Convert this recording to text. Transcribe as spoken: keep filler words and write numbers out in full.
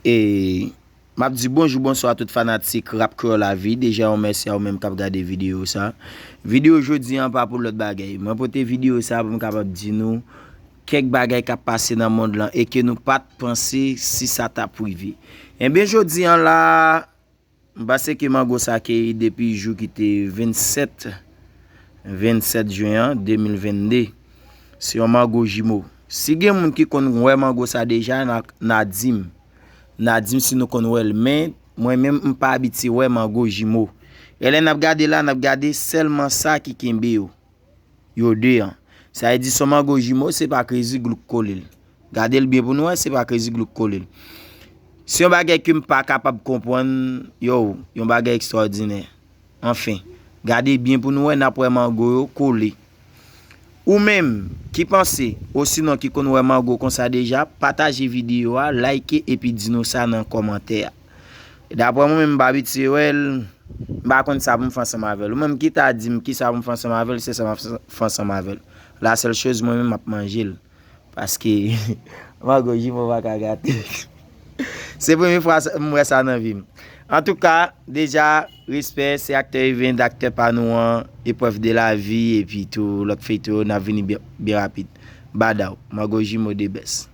E m ap di bonjou, bonswa tout fanatik Rap Kreyòl Lavi. Deja yon mèsi a ou menm k ap gade videyo sa. Videyo jodi an pa pou lòt bagay. Mwen pote videyo sa pou m kapab di nou kèk bagay k ap pase nan mond lan e ke nou pa t panse si sa t ap rive. Ebyen, jodi an la, m panse ke mango sa keyi depi jou ki te vennsèt, vennsèt jen an de mil vennde. Se yon mango jimo. Si gen moun ki konn wè mango sa deja, n a, n a di m. N a di m si nou konn wè l. Men, mwen menm, m pa abitye wè mango jimo. E lè n ap gade la, n ap gade sèlman sa ki kenbe yo. Yo de an. Sa vle di, se yon mango jimo, se pa Crazy Glou k kole l. Gade l byen pou nou wè, se pa Crazy Glou k kole l. Se yon bagay ke m pa kapab konprann, yo, yon bagay ekstwòdinè. Anfen, gade byen pou nou wè, n ap wè mango yo kole. Ou menm, ki panse, osinon ki konn wè mango konsa deja, pataje videyo a, like epi di nou sa nan kòmantè a. Daprè mwen menm, m pa abitye wè l, m pa konn sa pou m fè ansanm avè l. Ou menm ki ta di m kisa pou m fè ansanm avè l, se sa m ap fè ansanm avè l. La sèl choz, mwen menm, m ap manje l. Paske mango jimo pa ka gate. Se premye fwa sa- m wè sa nan vi m. Antouka, deja, respè, se aktè Even, aktè pa nou an, Eprèv de lavi, epi tou lòt feyton yo, n ap vini byen, byen rapid. Badaw, mango jimo de bèst.